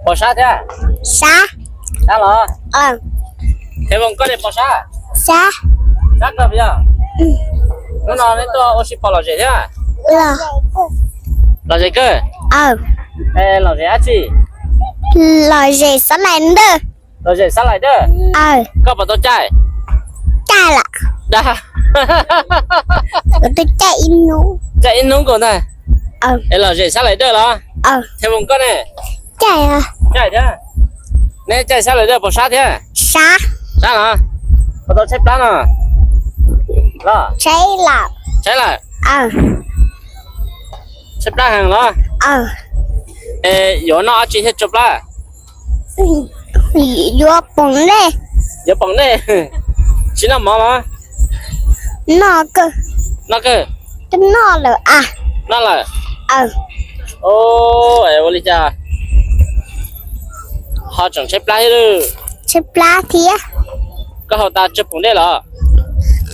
Pom sab thiab? Sab. Sab los? Thaib Voos koj ne pom sab? Sab. Sab kawg yog? Hnub no neb tuaj ua si pom lom zem thiab? Lom zem kawg. Lom zem dab tsi? Lom zem sab lais dawj. Lom zem sab lais dawj. Koj puas tau caij? Caij lawm. Dag. Caij ib hnub nkaus ntag. Es lom zem sab lais dawj los? Thaib Voos koj ne? Caij thiab. Neb caij sab lais dawj pom sab thiab? Sab los? Puas tau tshaib plab no? Los? Tshaib lawm. Tshaib plab heev los? Es yuav noj dab tsi thiaj tsaus plab? Yuav pom dej. Yuav pom dej. Tsis noj mov los? Noj kawg. Noj kawg. Noj lawm a. Noj lawm. Ua li cas ho tseem tshaib plab thiab lawm? Tshaib plab thiab. Koj haus tas tsawg poom dej los?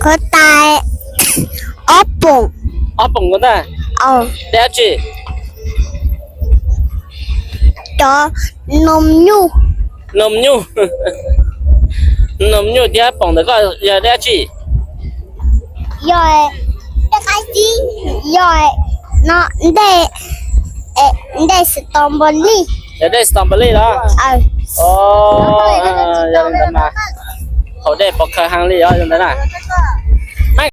Haus tas ob poom. Ob poom nkaus ntag. Dej dab tsi? Cov nom nyuj. Nom nyuj. Nom nyuj thiab poom ntawm koj yog dej dab tsi? Yog, yog no, ntej, ntej strawberry. Yog dej strawberry los? Yog li ntawd mas haus dej pov khawv heev li os yog ntawd na.